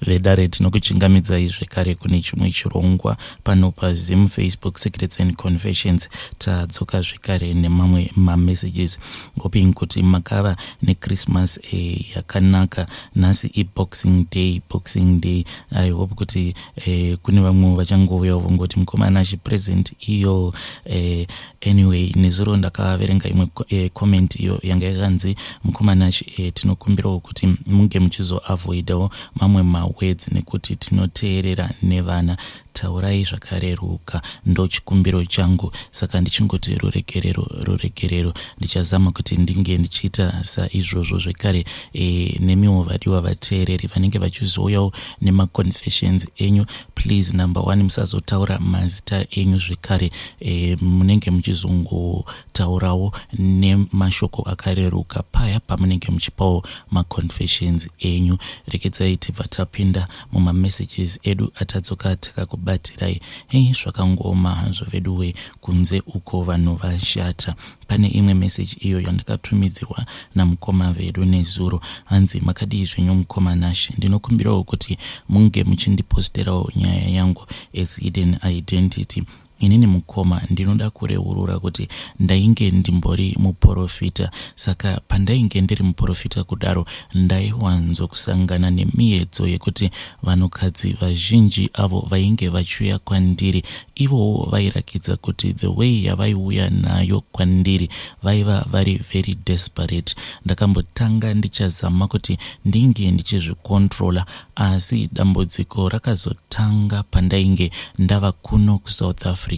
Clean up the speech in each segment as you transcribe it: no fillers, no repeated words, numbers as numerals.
Vedare, tinokuchingamidzai zvekare kune chimwe chirongwa pano paZim Facebook Secrets and Confessions. Tadzoka zvekare nemamwe mamessages, hoping kuti makava neChristmas yakanaka. Nhasi iBoxing Day, Boxing Day. I hope kuti kune vamwe vachangouyawo vongoti, "Mukomana, chipresent iyo." Anyway, nezuro ndakaverenga imwe comment iyo yanga yakanzi, "Mukomanachi, tinokumbirawo kuti munge muchizoavoidawo mamwe mawords nekuti tinoteerera nevana. Taurai zvakareruka, ndo chikumbiro changu." Saka ndichingoti ruregerero, ruregerero. Ndichazama kuti ndinge ndichiita saizvozvo zvekare. Nemiwo vadiwa vateereri vanenge vachizouyawo nemaconfessions enyu, please, number one, musazotaura mazita enyu zvekare. Munenge muchizongotaurawo nemashoko akareruka paya pamunenge muchipawo maconfessions enyu. Rekedzai tibva tapinda mumamessages edu atadzoka takakubatirai. Hei, zvakangoma hazvo veduwe, kunze uko vanhu vashata. Pane imwe meseji iyo yandakatumidzirwa namukoma vedu nezuro. Hanzi, "Makadii zvenyu, mukoma Nashi? Ndinokumbirawo kuti munge muchindiposterawo nyaya yangu as hidden identity. Inini mukoma, ndinoda kureurura kuti ndainge ndimbori muprofita. Saka pandainge ndiri muprofita kudaro, ndaiwanzokusangana nemiedzo yekuti vanhukadzi vazhinji avo vainge vachiuya kwandiri, ivowo vairakidza kuti the way yavaiuya nayo kwandiri, vaiva vari very desperate. Ndakambotanga ndichazama kuti ndinge ndichizvikontrola, asi dambudziko rakazotanga pandainge ndava kuno kuSouth Africa,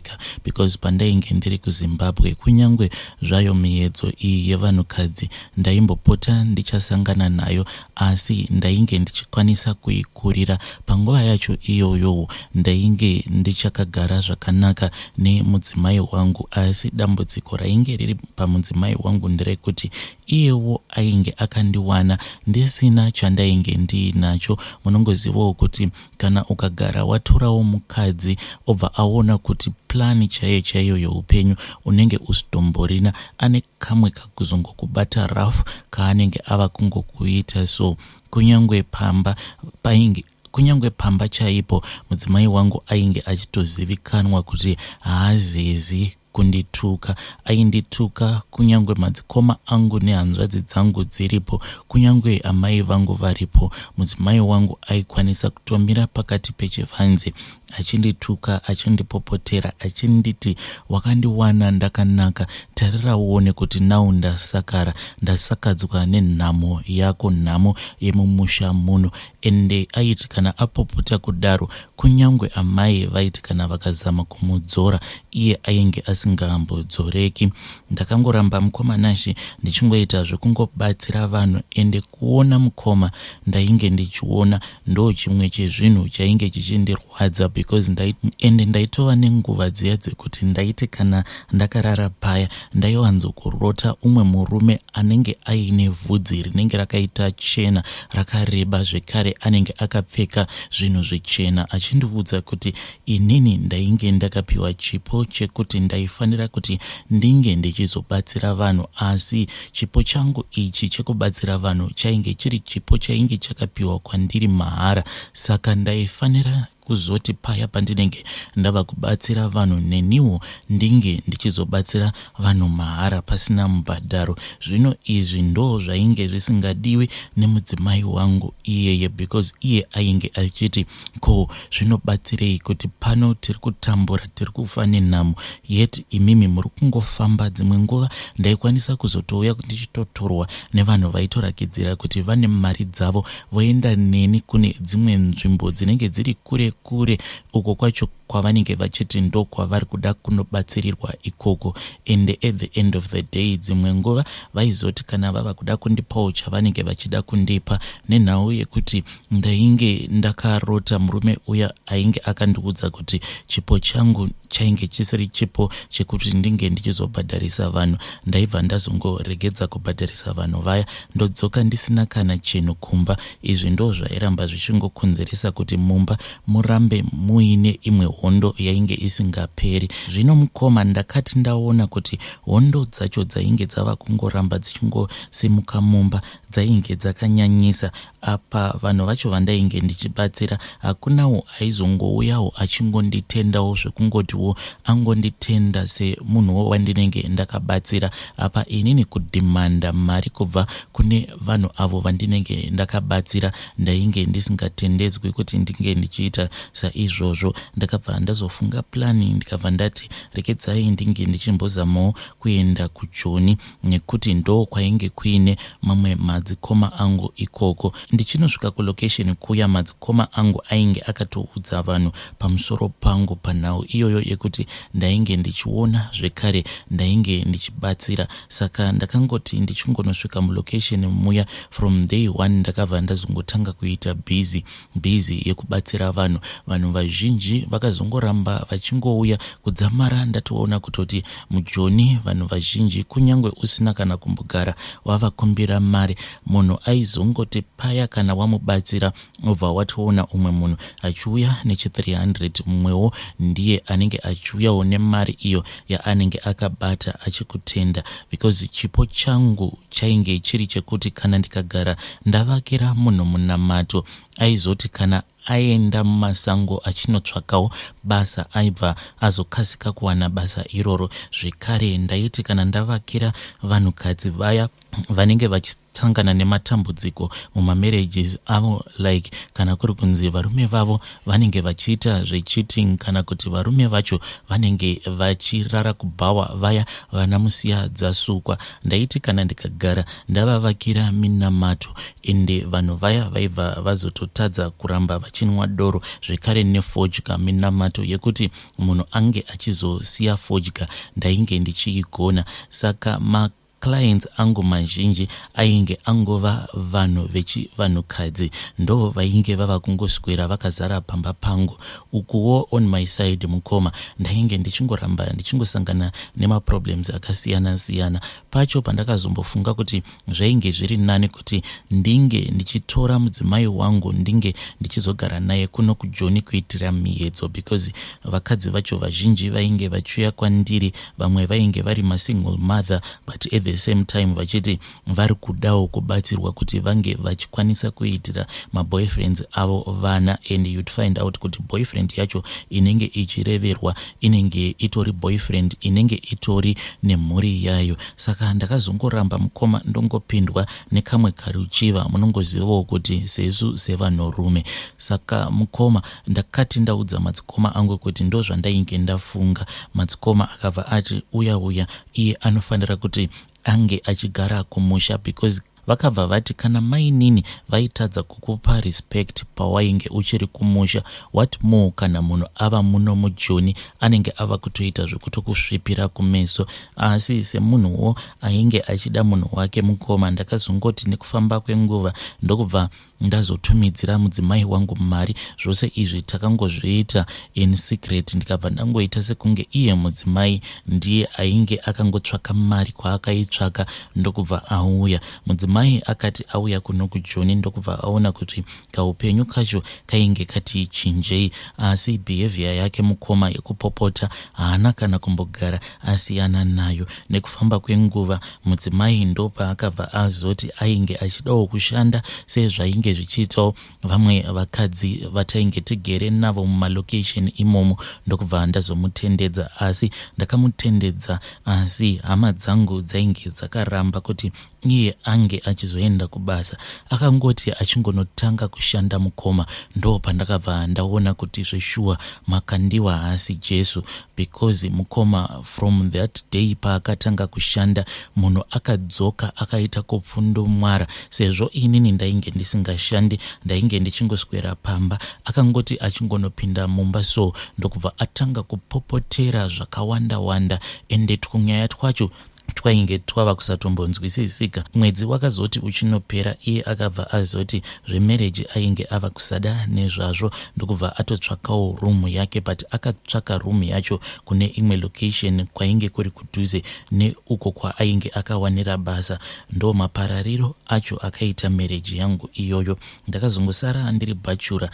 because pandainge ndiri kuZimbabwe, kunyange zvayo miedzo iyi yevanhukadzi ndaimbopota ndichasangana nayo, asi ndainge ndichikwanisa kuikurira. Panguva yacho iyoyo ndainge ndichakagara zvakanaka nemudzimai wangu. Asi dambudziko rainge riri pamudzimai wangu nderekuti iyewo ainge akandiwana ndisina chandainge ndiinacho. Munongozivawo kuti kana ukagara watorawo mukadzi, obva aona kuti plan chaiyo chaiyo yeupenyu unenge usitomborina, ane kamwe kakuzongokubata rough kaanenge ava kungokuita. So kunyange pamba painge, kunyange pamba chaipo, mudzimai wangu ainge achitozivikanwa kuti haazezi kundituka. Aindituka kunyange madzikoma angu nehanzvadzi dzangu dziripo, kunyange amai vangu varipo. Mudzimai wangu aikwanisa kutomira pakati pechivanze achindituka, achindipopotera, achinditi, 'Wakandiwana ndakanaka, tarira uone kuti now ndasakara, ndasakadzwa nenhamo yako, nhamo yemumusha muno.' Ende aiti kana apopota kudaro, kunyange amai vaiti kana vakazama kumudzora, iye ainge asingambodzoreki. Ndakangoramba, mukoma Nashi, ndichingoita zvekungobatsira vanhu. Ende kuona, mukoma, ndainge ndichiona ndo chimwe chezvinhu chainge chichindirwadza, because ende ndaitova nenguva dziya dzekuti ndaiti kana ndakarara paya, ndaiwanzokurota umwe murume anenge aine vhudzi rinenge rakaita chena, rakareba, zvekare anenge akapfeka zvinhu zvichena, achindiudza kuti inini ndainge ndakapiwa chipo chekuti ndaifanira kuti ndinge ndichizobatsira vanhu, asi chipo changu ichi chekubatsira vanhu chainge chiri chipo chainge chakapiwa kwandiri mahara. Saka ndaifanira kuzoti paya pandinenge ndava kubatsira vanhu, neniwo ndinge ndichizobatsira vanhu mahara pasina mubhadharo. Zvino izvi ndo zvainge zvisingadiwi nemudzimai wangu iyeye, because iye ainge achiti, 'Ko zvinobatsirei kuti pano tiri kutambura, tiri kufa nenhamo, yet imimi muri kungofamba?' Dzimwe nguva ndaikwanisa kuzotouya ndichitotorwa nevanhu vaitorakidzira kuti vane mari dzavo, voenda neni kune dzimwe nzvimbo dzinenge dziri kure kure uko kwacho kwavanenge vachiti ndo kwavari kuda kunobatsirirwa ikoko. Ende at the end of the day, dzimwe nguva vaizoti kana vava kuda kundipawo chavanenge vachida kundipa, nenhau yekuti ndainge ndakarota murume uya ainge akandiudza kuti chipo changu chainge chisiri chipo chekuti ndinge ndichizobhadharisa vanhu, ndaibva ndazongoregedza kubhadharisa vanhu vaya, ndodzoka ndisina kana chinhu kumba. Izvi ndo zvairamba zvichingokonzeresa kuti mumba murambe muine imwe hondo yainge isingaperi. Zvino mukoma, ndakati ndaona kuti hondo dzacho dzainge dzava kungoramba dzichingosimuka mumba. dzainge dzakanyanyisa. Apa vanhu vacho vandainge ndichibatsira hakunawo aizongouyawo achingonditendawo zvekungotiwo angonditenda semunhuwo wandinenge ndakabatsira. Apa inini kudhimanda mari kubva kune vanhu avo vandinenge ndakabatsira ndainge ndisingatendedzwi kuti ndinge ndichiita saizvozvo. Ndakabva ndazofunga plani ndikabva ndati rekedzai ndinge ndichimbozamawo kuenda kuJoni nekuti ndo kwainge kuine mamwe madzikoma angu ikoko. Ndichinosvika kulocation kuya madzikoma angu ainge akatoudza vanhu pamusoro pangu panhau iyoyo yekuti ndainge ndichiona zvekare ndainge ndichibatsira. Saka ndakangoti ndichingonosvika mulocation muya from day one ndakabva ndazongotanga kuita busy busy yekubatsira vanhu. Vanhu vazhinji vakazongoramba vachingouya kudzamara ndatoona kutoti muJoni vanhu vazhinji kunyange usina kana kumbogara wavakumbira mari munhu aizongoti paya kana wamubatsira obva watoona umwe munhu achiuya nechi 300 mumwewo ndiye anenge achiuyawo nemari iyo yaanenge akabata achikutenda because chipo changu chainge chiri chekuti kana ndikagara ndavakira munhu munamato aizoti kana aenda mumasango achinotsvakawo basa aibva azokasika kuwana basa iroro. Zvekare ndaiti kana ndavakira vanhukadzi vaya vanenge vachisangana nematambudziko mumamarriages avo like kana kuri kunzi varume vavo vanenge vachiita zvecheating kana kuti varume vacho vanenge vachirara kubhawa vaya vana musiya dzasukwa, ndaiti kana ndikagara ndavavakira minamato ende vanhu vaya vaibva vazototadza kuramba vachinwa doro zvekare nefodya. Minamato yekuti munhu ange achizosiya fodya ndainge ndichiigona saka ma clients angu mazhinji ainge angova vanhu vechivanhukadzi ndo vainge vava kungoswera vakazara pamba pangu. Ukuwo on my side mukoma ndainge ndichingoramba ndichingosangana nemaproblems akasiyana siyana. Pacho pandakazombofunga kuti zvainge zviri nani kuti ndinge ndichitora mudzimai wangu ndinge ndichizogara naye kuno kuJoni kuitira miedzo because vakadzi vacho vazhinji vainge vachiuya kwandiri vamwe vainge vari masingle mother but at the same time vachiti vari kudawo kubatsirwa kuti vange vachikwanisa kuitira maboyfriends avo vana and you'd find out kuti boyfriend yacho inenge ichireverwa inenge itori boyfriend inenge itori nemhuri yayo. Saka ndakazongoramba mukoma ndongopindwa nekamwe karuchiva, munongozivawo kuti sesu sevanhurume. Saka mukoma ndakati ndaudza madzikoma angu kuti ndozvandainge ndafunga, madzikoma akabva ati uya uya iye anofanira kuti ange achigara kumusha because vakabva vati kana mainini vaitadza kukupa respect pawainge uchiri kumusha, what more kana munhu ava muno muJoni anenge ava kutoita zvekutokusvipira kumeso. Asi semunhuwo ainge achida munhu wake mukoma, ndakazongoti nekufamba kwenguva ndokubva ndazotumidzira mudzimai wangu mari. Zvose izvi takangozviita in secret, ndikabva ndangoita sekunge iye mudzimai ndiye ainge akangotsvaka mari kwaakaitsvaka ndokubva auya. Mudzimai akati auya kuno kuJoni ndokubva aona kuti kaupenyu kacho kainge kati chinjei, asi behavior yake mukoma yekupopota haana kana kumbogara asiyana nayo. Nekufamba kwenguva mudzimai ndopaakabva azoti ainge achidawo kushanda sezvainge zvichiitawo vamwe vakadzi vatainge tigere navo mumalocation imomo, ndokubva ndazomutendedza. Asi ndakamutendedza, asi hama dzangu dzainge dzakaramba kuti iye ange achizoenda kubasa. Akangoti achingonotanga kushanda mukoma ndo pandakabva ndaona kuti zveshuwa Makandiwa haasi Jesu because mukoma from that day paakatanga kushanda munhu akadzoka akaita kupfundumwara. Sezvo inini ndainge ndisingashandi, ndainge ndichingoswera pamba, akangoti achingonopinda mumba so ndokubva atanga kupopotera zvakawanda wanda ende twunyaya twacho twainge twava kusatombonzwisisika. Mwedzi wakazoti uchinopera iye akabva azoti zvemarriage ainge ava kusada nezvazvo ndokubva atotsvakawo room yake, but akatsvaka room yacho kune imwe location kwainge kuri kudhuze neuko kwaainge akawanira basa. Ndo maparariro acho akaita marriage yangu iyoyo. Ndakazongosara ndiri bhachura.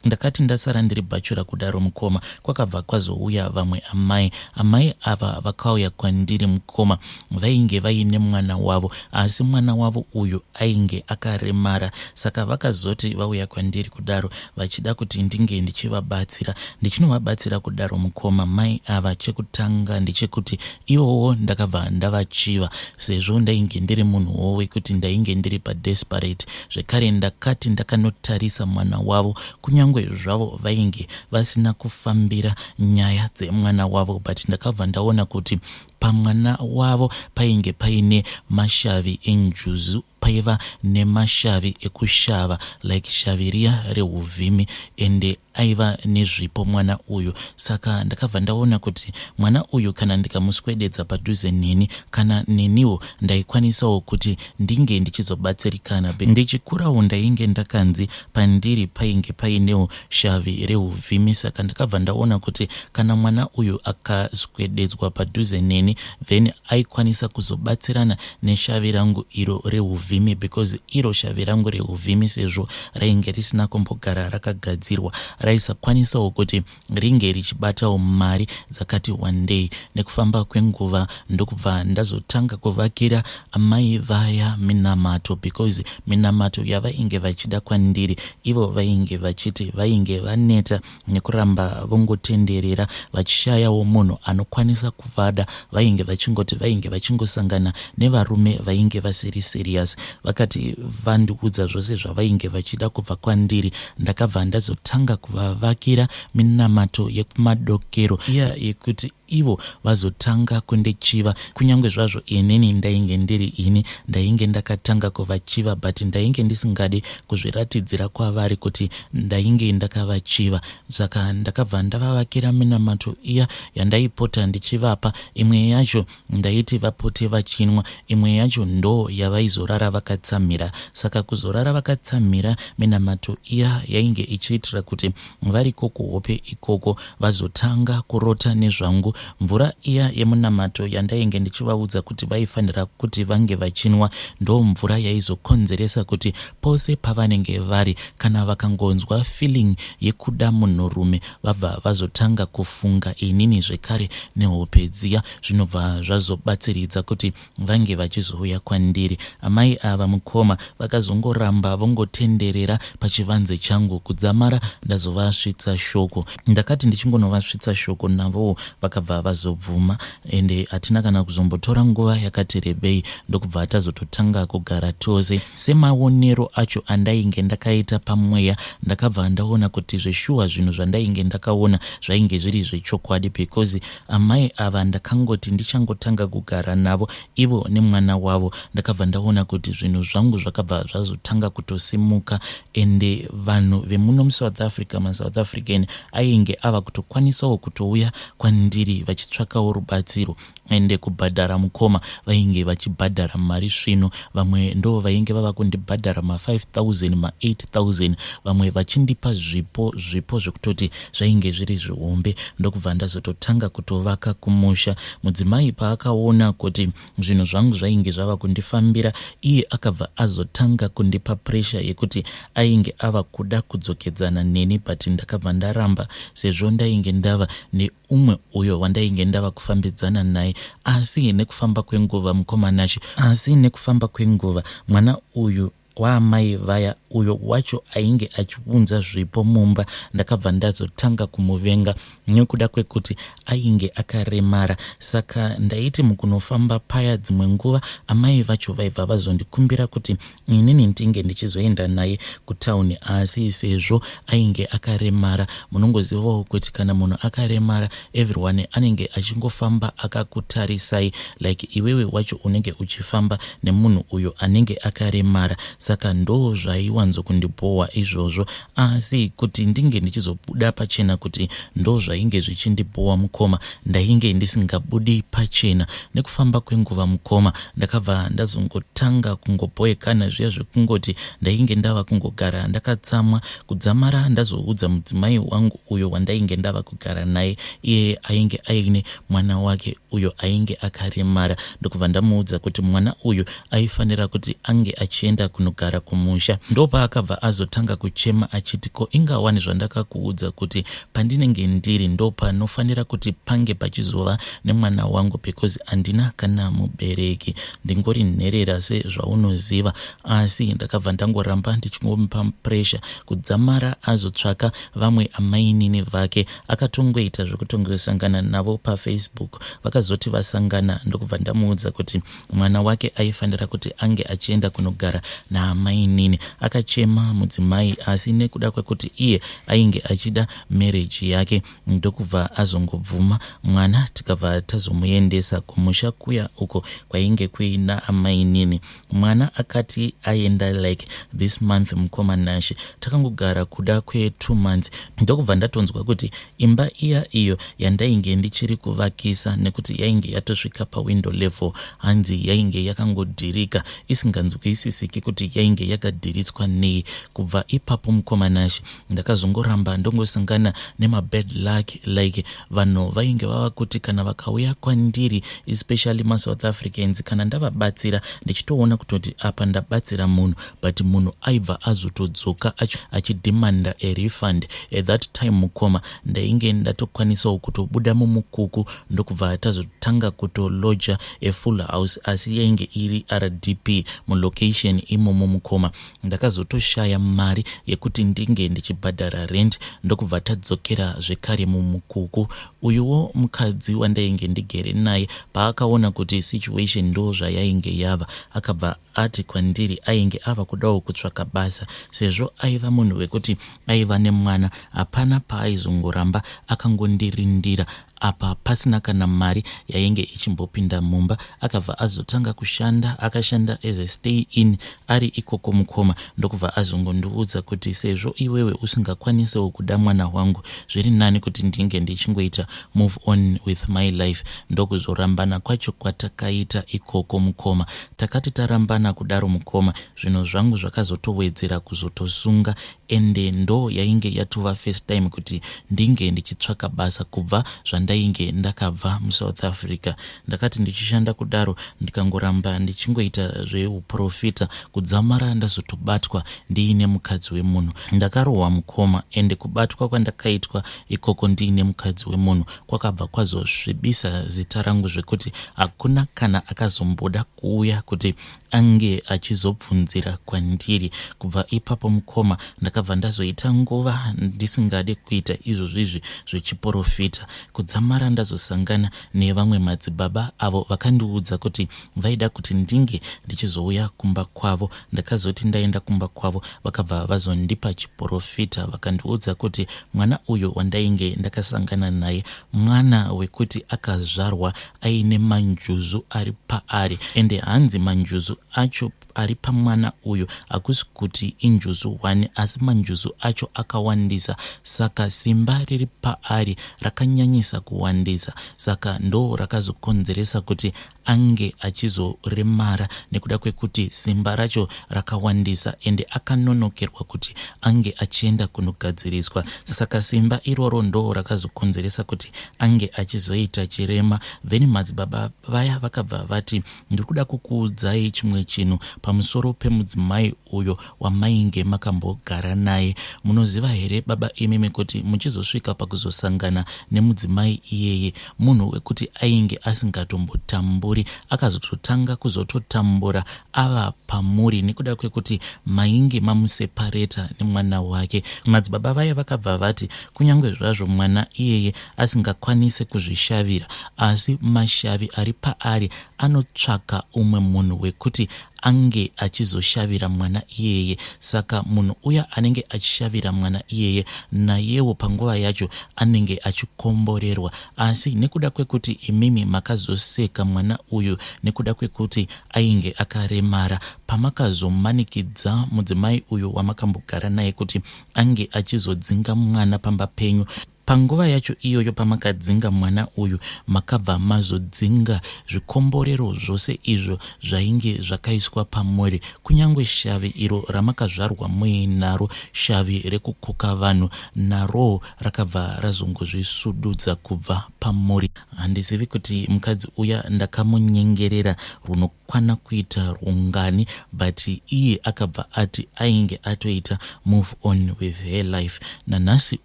Ndakati ndasara ndiri bhachura kudaro mukoma, kwakabva kwazouya vamwe amai. Amai ava vakauya kwandiri mukoma. Vainge vaine mwana wavo, asi mwana wavo uyu ainge akaremara. Saka vakazoti vauya kwandiri kudaro vachida kuti ndinge ndichivabatsira. Ndichinovabatsira kudaro mukoma, mai ava chekutanga ndechekuti ivowo ndakabva ndavachiva sezvo ndainge ndiri munhuwo wekuti ndainge ndiri padesperate. Zvekare ndakati ndakanotarisa mwana wavo kunyangwe zvavo vainge vasina kufambira nyaya dzemwana wavo, but ndakabva ndaona kuti pamwana wavo painge paine mashavi enjuzu, paiva nemashavi ekushava like shavi riya rehuvhimi, ende aiva nezvipo mwana uyu. Saka ndakabva ndaona kuti mwana uyu kana ndikamuswededza padhuze neni, kana neniwo ndaikwanisawo kuti ndinge ndichizobatsirikana. Ndichikurawo ndainge ndakanzi pandiri painge painewo shavi rehuvhimi, saka ndakabva ndaona kuti kana mwana uyu akaswededzwa padhuze neni, then aikwanisa kuzobatsirana neshavi rangu iro rehuvhimi, because iro shavi rangu rehuvhimi sezvo rainge risina kumbogara rakagadzirwa, raisakwanisawo kuti ringe richibatawo mari dzakati wandei. Nekufamba kwenguva ndokubva ndazotanga kuvakira amai vaya minamato, because minamato yavainge vachida kwandiri, ivo vainge vachiti vainge vaneta nekuramba vongotenderera vachishayawo munhu anokwanisa kuvada. Vainge vachingoti vainge vachingosangana nevarume vainge vasiri serious. Vakati vandiudza zvose zvavainge vachida kubva kwandiri, ndakabva ndazotanga kuvavakira minamato yekumadokero iya yekuti ivo vazotanga kundichiva. Kunyange zvazvo inini ndainge ndiri ini ndainge ndakatanga kuvachiva, but ndainge ndisingadi kuzviratidzira kwavari kuti ndainge ndakavachiva. Saka ndakabva ndavavakira minamato iya yandaipota ndichivapa. Imwe yacho ndaiti vapote vachinwa, imwe yacho ndo yavaizorara vakatsamhira. Saka kuzorara vakatsamhira minamato iya yainge ichiitira kuti variko kuhope ikoko vazotanga kurota nezvangu. Mvura iya yemunamato yandainge ndichivaudza kuti vaifanira kuti vange vachinwa, ndo mvura yaizokonzeresa kuti pose pavanenge vari, kana vakangonzwa feeling yekuda munhurume, vabva vazotanga kufunga inini zvekare nehope dziya, zvinobva zvazobatsiridza kuti vange vachizouya kwandiri. Amai ava mukoma vakazongoramba vongotenderera pachivanze changu kudzamara ndazovasvitsa shoko. Ndakati ndichingonovasvitsa shoko navowo vakabva vazobvuma, ende hatina kana kuzombotora nguva yakati rebei ndokubva tazototanga kugara tose. Semaonero acho andainge ndakaita pamweya, ndakabva ndaona kuti zveshuwa zvinhu zvandainge ndakaona zvainge zviri zvechokwadi, because amai ava ndakangoti ndichangotanga kugara navo ivo nemwana wavo, ndakabva ndaona kuti zvinhu zvangu zvakabva zvazotanga kutosimuka, ende vanhu vemuno muSouth Africa, maSouth African ainge ava kutokwanisawo kutouya kwandiri vachitsvakawo rubatsiro, ende kubhadhara mukoma vainge vachibhadhara mari svino. Vamwe ndo vainge vava kundibhadhara ma5000, ma8000, vamwe vachindipa zvipo, zvipo zvekutoti zvainge zviri zvihombe. Ndokubva ndazototanga kutovaka kumusha. Mudzimai paakaona kuti zvinhu zvangu zvainge zvava kundifambira, iye akabva azotanga kundipa pressure yekuti ainge ava kuda kudzokedzana neni, but ndakabva ndaramba sezvo ndainge ndava neumwe uyo wandainge ndava kufambidzana naye. Asi nekufamba kwenguva mukomanachi, asi nekufamba kwenguva mwana uyu waamai vaya, uyo wacho ainge achiunza zvipo mumba, ndakabva ndazotanga kumuvenga nekuda kwekuti ainge akaremara. Saka ndaiti mukunofamba paya dzimwe nguva amai vacho vaibva vazondikumbira kuti inini ndinge ndichizoenda naye kutauni, asi sezvo ainge akaremara, munongozivawo kuti kana munhu akaremara everyone anenge achingofamba akakutarisai, like iwewe wacho unenge uchifamba nemunhu uyo anenge akaremara. Saka ndo zvaiwanzokundibhowa izvozvo, asi kuti ndinge ndichizobuda pachena kuti ndo zvainge zvichindibhowa mukoma, ndainge ndisingabudi pachena. Nekufamba kwenguva mukoma, ndakabva ndazongotanga kungobhoekana zviya zvekungoti ndainge ndava kungogara ndakatsamwa, kudzamara ndazoudza mudzimai wangu uyo wandainge ndava kugara naye. Iye ainge aine mwana wake uyo ainge akaremara, ndokubva ndamuudza kuti mwana uyu aifanira kuti ange achienda kuno kunogara kumusha. Ndopaakabva azotanga kuchema achiti ko ingawani zvandakakuudza kuti pandinenge ndiri ndopanofanira kuti pange pachizova nemwana wangu because handina kana mubereki ndingori nherera sezvaunoziva asi ndakabva ndangoramba ndichingomupa pressure kudzamara azotsvaka vamwe amainini vake akatongoita zvekutongosangana navo pafacebook vakazoti vasangana ndokubva ndamuudza kuti mwana wake aifanira kuti ange achienda kunogara naamainini akachema mudzimai asi nekuda kwekuti iye ainge achida marriage yake ndokubva azongobvuma mwana tikabva tazomuendesa kumusha kuya uko kwainge kuina amainini mwana akati aenda like this month mukoma Nashe takangogara kuda kwe2 months ndokubva ndatonzwa kuti imba iya iyo yandainge ndichiri kuvakisa nekuti yainge yatosvika pawindow level hanzi yainge yakangodhirika isinganzwisisiki kuti yainge yakadhiritswa nei kubva ipapo mukoma Nashe ndakazongoramba ndongosangana nemabad luck like vanhu vainge vava kuti kana vakauya kwandiri especially masouth africans kana ndavabatsira ndichitoona kutoti apa ndabatsira munhu but munhu aibva azotodzoka achidemanda a refund at that time mukoma ndainge ndatokwanisawo kutobuda mumukuku ndokubva tazotanga kutoloja a full house asi yainge iri rdp mulocation imomo mukoma ndakazotoshaya mari yekuti ndinge ndichibhadhara rent ndokubva tadzokera zvekare mumukuku uyuwo mukadzi wandainge ndigere naye paakaona kuti situation ndo zvayainge yava akabva ati kwandiri ainge ava kudawo kutsvaka basa sezvo aiva munhu wekuti aiva nemwana hapana paaizongoramba akangondirindira apa pasina kana mari yainge ichimbopinda mumba akabva azotanga kushanda akashanda as a stay in ari ikoko mukoma ndokubva azongondiudza kuti sezvo iwewe usingakwanisewo kuda mwana wangu zviri nani kuti ndinge ndichingoita move on with my life ndokuzorambana kwacho kwatakaita ikoko mukoma takati tarambana kudaro mukoma zvinhu zvangu zvakazotowedzera kuzotosunga ende ndo yainge yatova first time kuti ndinge ndichitsvaka basa kubva zvandainge ndakabva musouth africa ndakati ndichishanda kudaro ndikangoramba ndichingoita zveuprofita kudzamara ndazotobatwa ndiine mukadzi wemunhu ndakarohwa mukoma ende kubatwa kwandakaitwa ikoko ndiine mukadzi wemunhu kwakabva kwazosvibisa zita rangu zvekuti hakuna kana akazomboda kuuya kuti ange achizobvunzira kwandiri kubva ipapo mukoma ndakabva ndazoita nguva ndisingade kuita izvozvizvi zvechiprofita kudzamara ndazosangana nevamwe madzibaba avo vakandiudza kuti vaida kuti ndinge ndichizouya kumba kwavo ndakazoti ndaenda kumba kwavo vakabva vazondipa chiprofita vakandiudza kuti mwana uyu wandainge ndakasangana naye mwana wekuti akazvarwa aine manjuzu ari paari ende hanzi manjuzu acho ari pamwana uyu hakusi kuti injuzu 1 asi manjuzu acho akawandisa saka simba riri paari rakanyanyisa kuwandisa saka ndo rakazokonzeresa kuti ange achizoremara nekuda kwekuti simba racho rakawandisa ende akanonokerwa kuti ange achienda kunogadziriswa saka simba iroro ndo rakazokonzeresa kuti ange achizoita chirema then madzibaba vaya vakabva vati ndiri kuda kukuudzai chimwe chinhu pamusoro pemudzimai uyo wamainge makambogara naye munoziva here baba imimi kuti muchizosvika pakuzosangana nemudzimai iyeye munhu wekuti ainge asingatombotamburi akazototanga kuzototambura ava pamuri nekuda kwekuti mainge mamusepareta nemwana wake madzibaba vaya vakabva vati kunyange zvazvo mwana iyeye asingakwanisi kuzvishavira asi mashavi ari paari anotsvaka umwe munhu wekuti ange achizoshavira mwana iyeye saka munhu uya anenge achishavira mwana iyeye nayewo panguva yacho anenge achikomborerwa asi nekuda kwekuti imimi makazoseka mwana uyu nekuda kwekuti ainge akaremara pamakazomanikidza mudzimai uyu wamakambogara naye kuti ange achizodzinga mwana pamba penyu panguva yacho iyoyo pamakadzinga mwana uyu makabva mazodzinga zvikomborero zvose izvo zvainge zvakaiswa pamuri kunyange shavi iro ramakazvarwa muinaro shavi rekukoka vanhu naro rakabva razongozvisududza kubva pamuri handizivi kuti mukadzi uya ndakamunyengerera runo Ringakwana kuita rungani, but iye akabva ati ainge atoita move on with her life. Nanhasi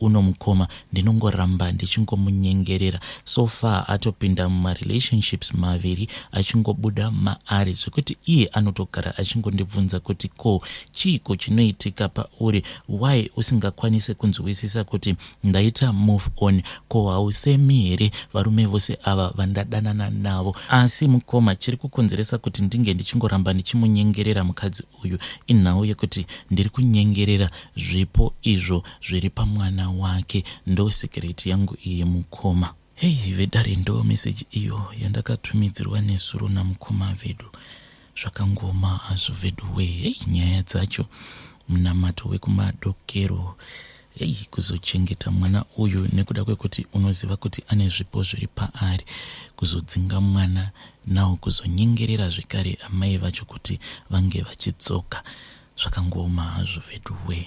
uno mukoma, ndinongoramba ndichingomunyengerera. So far atopinda mumarelationships maviri achingobuda maari, zvekuti iye anotogara achingondibvunza kuti, "Ko chiiko chinoitika pauri? Why usingakwanisi kunzwisisa kuti ndaita move on? Ko hausemi here varume vose ava vandadanana navo?" Asi mukoma, chiri kukonzeresa kuti ndinge ndichingoramba ndichimunyengerera mukadzi uyu inhau yekuti ndiri kunyengerera zvipo izvo zviri pamwana wake. Ndo secret yangu iyi, mukoma. Hei vedare, ndo meseji iyo yandakatumidzirwa nezuro namukoma vedu. Zvakangoma hazvo vedu we. Hei, nyaya dzacho, munamato wekumadokero. Hei, kuzochengeta mwana uyu nekuda kwekuti unoziva kuti ane zvipo zviri paari, kuzodzinga mwana nawo, kuzonyengerera zvekare amai vacho kuti vange vachidzoka, zvakangoma hazvo vedu we.